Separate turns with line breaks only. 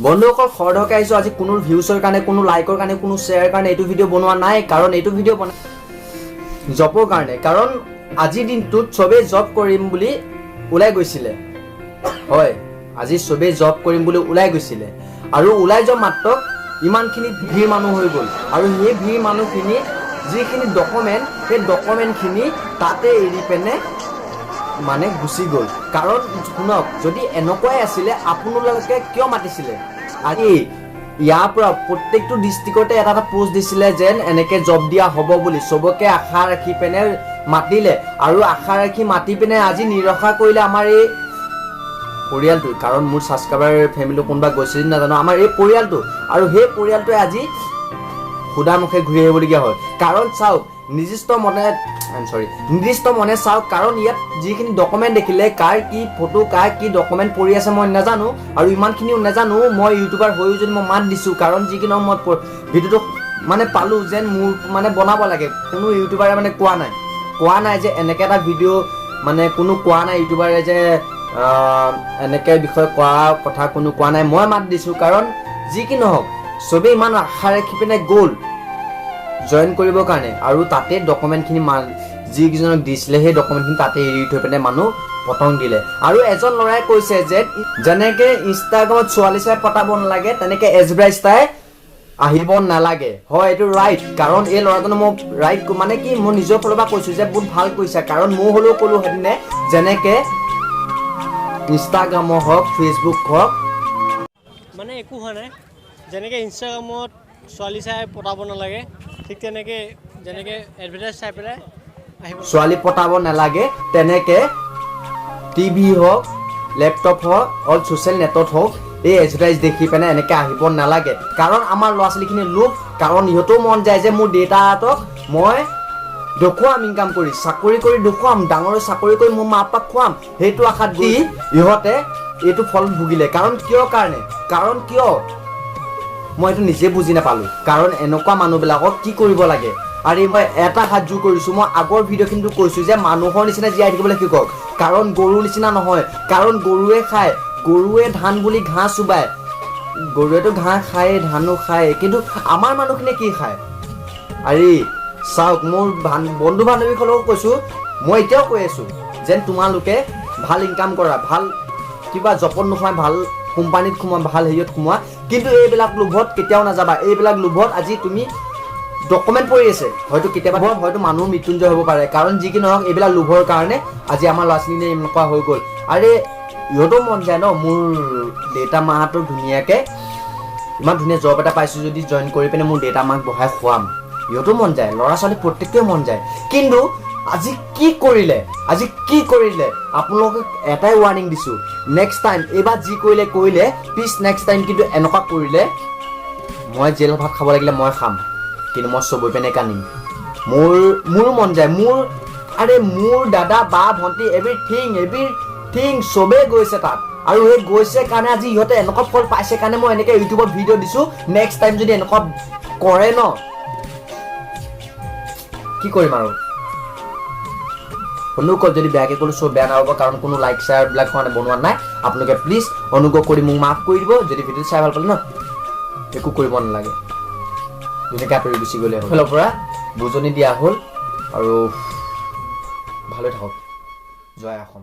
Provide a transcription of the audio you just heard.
বন্ধুসকল, খৰধৰকৈ আহিছোঁ। আজি কোনো ভিউজৰ কাৰণে, কোনো লাইকৰ কাৰণে, কোনো শ্বেয়াৰ কাৰণে এইটো ভিডিঅ' বনোৱা নাই। কাৰণ এইটো ভিডিঅ' বনাই জবৰ কাৰণে, কাৰণ আজিৰ দিনটোত চবেই জব কৰিম বুলি ওলাই গৈছিলে। হয়, আজি চবেই জব কৰিম বুলি ওলাই গৈছিলে আৰু ওলাই যোৱা মাত্ৰক ইমানখিনি ভিৰ মানুহ হৈ গ'ল। আৰু সেই ভিৰ মানুহখিনি যিখিনি ডকুমেণ্ট, সেই ডকুমেণ্টখিনি তাতে এৰি পিনে মানে গুচি গ'ল। কাৰণ শুনক, যদি এনেকুৱাই আছিলে, আপোনালোকে কিয় মাতিছিলে? আজি ইয়াৰ পৰা প্ৰত্যেকটো ডিষ্ট্ৰিক্টতে এটা এটা পোষ্ট দিছিলে যেন এনেকে জব দিয়া হ'ব বুলি। চবকে আশা ৰাখি পিনে মাতিলে আৰু আশা ৰাখি মাতি পিনে আজি নিৰাশা কৰিলে আমাৰ এই পৰিয়ালটো। কাৰণ মোৰ ছাবস্ক্ৰাইবাৰ ফেমিলি কোনোবা গৈছে যদি নাজানো, আমাৰ এই পৰিয়ালটো আৰু সেই পৰিয়ালটোৱে আজি সুদা মুখে ঘূৰি আহিবলগীয়া হয়। কাৰণ চাওক, নিৰ্দিষ্ট মনে, I am sorry, নিৰ্দিষ্ট মনে চাওক, কাৰণ ইয়াত যিখিনি ডকুমেণ্ট দেখিলে, কাৰ কি ফটো, কাৰ কি ডকুমেণ্ট পৰি আছে মই নাজানো আৰু ইমানখিনিও নাজানো। মই ইউটিউবাৰ হৈও যদি মই মাত দিছোঁ, কাৰণ যি কি নহওক, মই ভিডিঅ'টো মানে পালোঁ যেন মোৰ মানে বনাব লাগে। কোনো ইউটিউবাৰে মানে কোৱা নাই যে এনেকৈ এটা ভিডিঅ', মানে কোনো কোৱা নাই ইউটিউবাৰে যে এনেকৈ বিষয়ে কোৱা কথা কোনো কোৱা নাই। মই মাত দিছোঁ, কাৰণ যি কি নহওক, চবেই ইমান আশা ৰাখি পিনে গ'ল জইন কৰিবৰ কাৰণে আৰু তাতে ডকুমেণ্টখিনি যিকেইজনক দিছিলে, সেই ডকুমেণ্টখিনি তাতে এৰি থৈ পিনে মানুহ পতং দিলে। আৰু এজন ল'ৰাই কৈছে যে যেনেকে ইনষ্টাগ্ৰামত ছোৱালী চাই পতাব নালাগে, তেনেকে এডভাৰটাইজ চাই আহিব নালাগে। হয়, এইটো ৰাইট। কাৰণ এই ল'ৰাজনে মোক ৰাইট, মানে কি, মই নিজৰ ফালৰ পৰা কৈছোঁ যে বহুত ভাল কৈছে। কাৰণ মই হ'লেও ক'লো সেইদিনে, যেনেকে ইনষ্টাগ্ৰামৰ হওক, ফেচবুক হওক।
মানে একো হোৱা নাই। যেনেকৈ ইনষ্টাগ্ৰামত ছোৱালী চাই পতাব নালাগে, ঠিক তেনেকৈ যেনেকৈ এডভাৰটাইজ চাই পেলাই আহিব
ছোৱালী পতাব নালাগে, তেনেকে টিভি হওক, লেপটপ হওক, অল ছ'চিয়েল নেটত হওক, এই এডভাৰটাইজ দেখি পিনে এনেকৈ আহিব নালাগে। কাৰণ আমাৰ ল'ৰা ছোৱালীখিনি লোভ, কাৰণ ইহঁতেও মন যায় যে মোৰ দেউতাহঁতক মই দেখুৱাম, ইনকাম কৰি, চাকৰি কৰি দেখুৱাম, ডাঙৰ চাকৰি কৰি মোৰ মা পাপাক খুৱাম। সেইটো আশাত দি ইহঁতে এইটো ফল ভুগিলে। কাৰণ কিয় কাৰণে, কাৰণ কিয়, মই এইটো নিজে বুজি নাপালোঁ। কাৰণ এনেকুৱা মানুহবিলাকক কি কৰিব লাগে? আৰু মই এটা হাত জোৰ কৰিছোঁ, মই আগৰ ভিডিঅ'খিনিতো কৈছোঁ যে মানুহৰ নিচিনা জীয়াই থাকিবলৈ শিকক, কাৰণ গৰুৰ নিচিনা নহয়। কাৰণ গৰুৱে খায়, গৰুৱে ধান বুলি ঘাঁহ চোবায়। গৰুৱেতো ঘাঁহ খায়, ধানো খায়, কিন্তু আমাৰ মানুহখিনিয়ে কি খায়? আৰে চাওক, মোৰ বন্ধু বান্ধৱীসকলকো কৈছোঁ, মই এতিয়াও কৈ আছোঁ যেন তোমালোকে ভাল ইনকাম কৰা, ভাল কিবা জবত নোসোমাই ভাল কোম্পানীত সোমোৱা, ভাল হেৰিয়ত সোমোৱা, কিন্তু এইবিলাক লোভত কেতিয়াও নাযাবা। এইবিলাক লোভত আজি তুমি ডকুমেণ্ট পৰি আছে, হয়তো কেতিয়াবা হয়তো মানুহ মৃত্যুঞ্জয় হ'ব পাৰে। কাৰণ যি কি নহওক, এইবিলাক লোভৰ কাৰণে আজি আমাৰ ল'ৰা ছোৱালীখিনি এনেকুৱা হৈ গ'ল। আৰে ইহঁতেও মন যায় ন, মোৰ দেউতা মাহঁতৰ ধুনীয়াকৈ ইমান ধুনীয়া জব এটা পাইছোঁ, যদি জইন কৰি পিনে মোৰ দেউতা মাক বহাই খুৱাম। ইহঁতো মন যায়, ল'ৰা ছোৱালী প্ৰত্যেকটোৱে মন যায়। কিন্তু আজি কি কৰিলে? আজি কি কৰিলে? আপোনালোকক এটাই ৱাৰ্ণিং দিছোঁ, নেক্সট টাইম, এইবাৰ যি কৰিলে কৰিলে, প্লিজ নেক্সট টাইম কিন্তু এনেকুৱা কৰিলে মই জেল ভাত খাব লাগিলে মই খাম, কিন্তু মই চবৈ পিনে কান্দিম। মোৰো মন যায়, মোৰ, আৰে মোৰ দাদা, বা, ভণ্টি, এভৰিথিং এভৰিথিং চবেই গৈছে তাত। আৰু সেই গৈছে কাৰণে আজি ইহঁতে এনেকুৱা ফল পাইছে কাৰণে মই এনেকৈ ইউটিউবত ভিডিঅ' দিছোঁ। নেক্সট টাইম যদি এনেকুৱা কৰে ন, কি কৰিম আৰু? বন্ধুসকল, যদি বেয়াকৈ ক'লোঁ, চব বেয়া নাপাব, কাৰণ কোনো লাইক শ্বেয়াৰবিলাক কাৰণে বনোৱা নাই। আপোনালোকে প্লিজ অনুগ্ৰহ কৰি মোক মাফ কৰি দিব। যদি ভিডিঅ'টো চাই ভাল পালে ন, একো কৰিব নালাগে, ধুনীয়াকৈ আঁতৰি গুচি গ'লে হ'ল। ফালৰ পৰা বুজনি দিয়া হ'ল আৰু ভালে থাকক। জয় অসম।